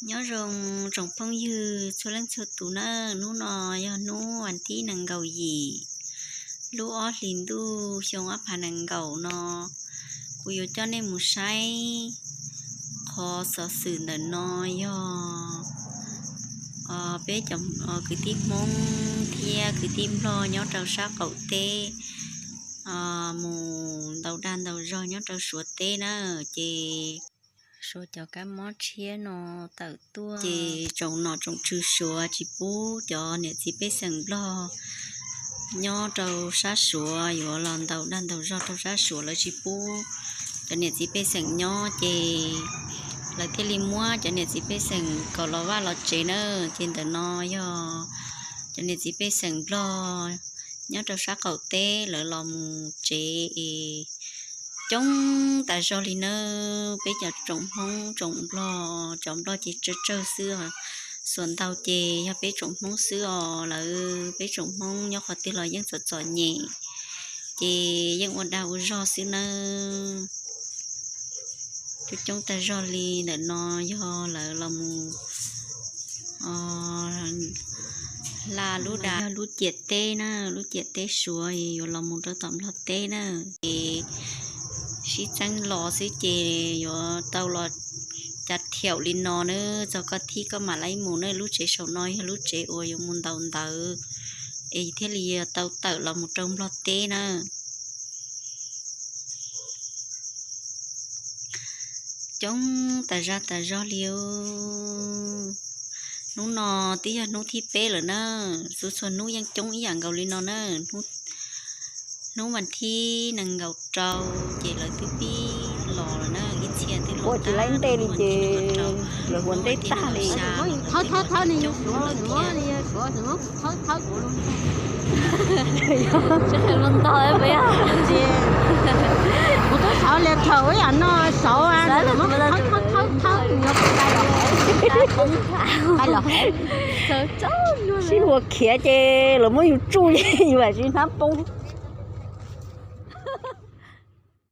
Nyob zoo tsoom phooj ywg txhua leej txhua tus na, hnub no yog hnub vas thib nees nkaum yim lub ob hlis ntuj xyoo ob phav nees nkaum no, kuv yuav coj nej mus saib qhov xov xwm ntawm no yog peb cov kwv tij Hmoob thiab kwv tij Nplog nyob rau sab qaum teb mus ntaus dag ntaus zog nyob rau Suav teb na, ces Suav cov kab mob tshiab no tawm tuaj ces tsoom nom tsoom tswv Suav tsis pub cov niam txiv pej xeem Nplog nyob rau sab Suav yuav los ntaus dag ntaus zog rau sab Suav, lawv tsis pub cov niam txiv pej xeem nyob ces lawv thiaj li muab cov niam txiv pej xeem kom los vaj los tsev na. Ces ntawm no yog cov niam txiv pej xeem Nplog nyob rau sab qaum teb lawv los mus tsev es coob tas zog li nawb. Peb cov tsoom Hmoob tsoom Nplog, cov Nplog ces tsawg tsawg xwb, xuas ntau ces yog peb tsoom Hmoob xwb os. Lawv peb tsoom Hmoob nyob qhov twg los yeej txom txom nyem, ces yeej ua dag ua zog xwb nawb. Coob coob tas zog li. Ntawm no yog lawv los mus hla lub da, yog lub ciam teb na, lub ciam teb Suav yuav los mus rau tom Nplog teb na. Ces sib txeeb los xwb ces yuav tau los cav thiaum li no na, txog koj thib koj mam li mus na. Lub tsev saum no yog lub tsev uas yuav mus ntaus ntawv es thiaj li yuav tau tawm los mus rau Nplog teb na. Coob tas zaj tas zog li. Hnub no twb yog hnub thib peb lawm na, txhua txhua hnub yeej coob ib yam nkaus li no na. Hnub vas thib nees nkaum rau ces lawv twb pib los lawm na, ib txhia twb los tsis laib ntej li ces lawv ua ntej tag li. Thawb thawb thawb li, Suav los mus, Suav los mus thawb thawb kuv los. Kuv twb xav li thaum ib yam no xauv, thawb thawb thawb, sib hua khiav ces lawv muab yus tsuj, yus lam sis hnab poob.